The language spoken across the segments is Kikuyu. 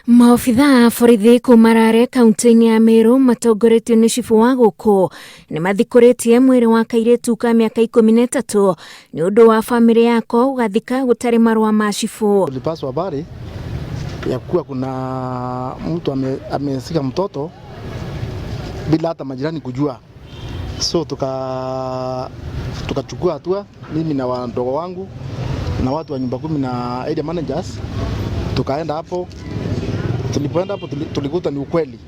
Maobithaa a borithi kuma Rare kaunti-inĩ ya Meru matongoretio nĩ cibũ wa gũkũ nĩ mathikũrĩtie mwĩrĩ wa kairĩtu ka mĩaka 13 nĩ ũndũ wa bamĩrĩ yako gũgathika gũtarĩ marũa ma cibũ. Tulipaswa habari ya kuwa kuna mtu amezika mtoto bila hata majirani kujua, so tukachukua hatua, mimi na wadogo wangu na watu wa nyumba kumi na area managers, tukaenda hapo. Tulipoenda hapo tulikuta ni ukweli,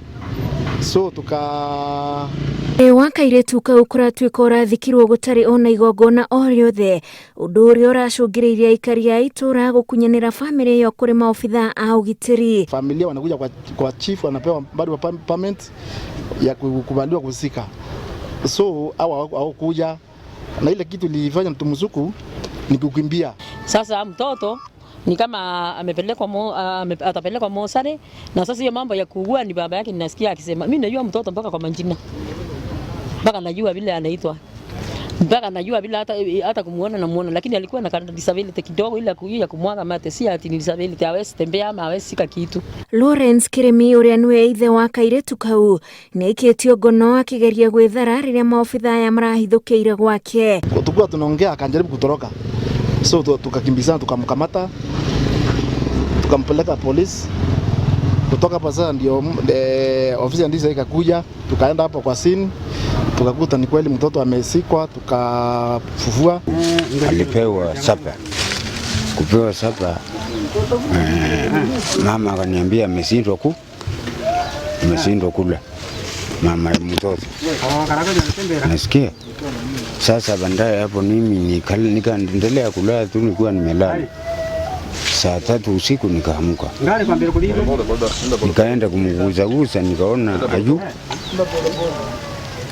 so tuka Mwĩrĩ wa kairĩtu kau kũratuĩka ũrathikirwo gũtarĩ ona igongona o rĩothe, ũndũ ũrĩa ũracũngĩrĩirie aikari a itũra gũkunyanĩra bamĩrĩ ĩyo kũrĩ maobithaa a ũgitĩri. Familia wanakuja kwa chief, wanapewa bado permit ya kukubaliwa kuzika, so hawa hawakuja na ile kitu ilifanya tumshuku ni kukimbia. Sasa mtoto ni kama amepelekwa atapelekwa mochari, na sasa hiyo mambo ya kuugua ni baba yake, ninasikia akisema mimi najua mtoto mpaka kwa majina, mpaka najua vile anaitwa, mpaka najua vile hata kumuona na muona, lakini alikuwa na disability kidogo ile ya kumwaga mate, si ati ni disability hawezi tembea ama hawezi shika kitu. Lawrence Kirimi ũrĩa nĩwe ithe wa kairĩtu kau nĩ aikĩtio ngono akĩgeria gwĩthara rĩrĩa maobithaa aya marahithũkĩire gwake. Tulikuwa tunaongea akajaribu kutoroka, so tukakimbizana, tukamkamata, tukampeleka polisi. Kutoka hapo sasa ndio ofisi ya DCI ikakuja, tukaenda hapo kwa scene, tukakuta ni kweli mtoto amezikwa, tukafufua. Alipewa supper, kupewa supper, mama akaniambia ameshindwa kula, mama ya mtoto, nasikia. Sasa baadaye hapo mimi nikaendelea kulala tu, nilikuwa nimelala. Saa 3 usiku nikaamka, nikaenda kumguzaguza, nikaona ayu,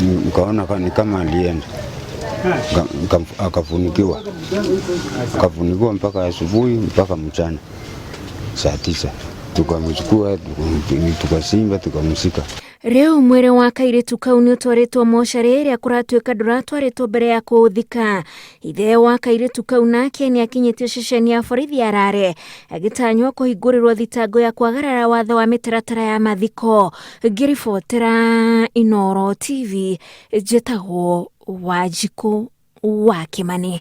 nikaona ni kama alienda, akafunikiwa mpaka asubuhi mpaka mchana saa 9 tukamchukua, tukachimba, tukamzika. Rĩu mwĩrĩ wa kairĩtu kau nĩ ũtwarĩtwo mocarĩ ĩrĩa kũratuĩka ndũratwarĩtwo mbere ya kũũthika. Ithe wa kairĩtu kau nake nĩ akinyĩtio ceceni ya borithi ya Rare agĩtanywo kũhingũrĩrwo thitango ya kwagarara watho wa mĩtaratara ya mathiko. Ngĩribotera Inooro TV, njĩtagwo Wanjikũ wa Kĩmani.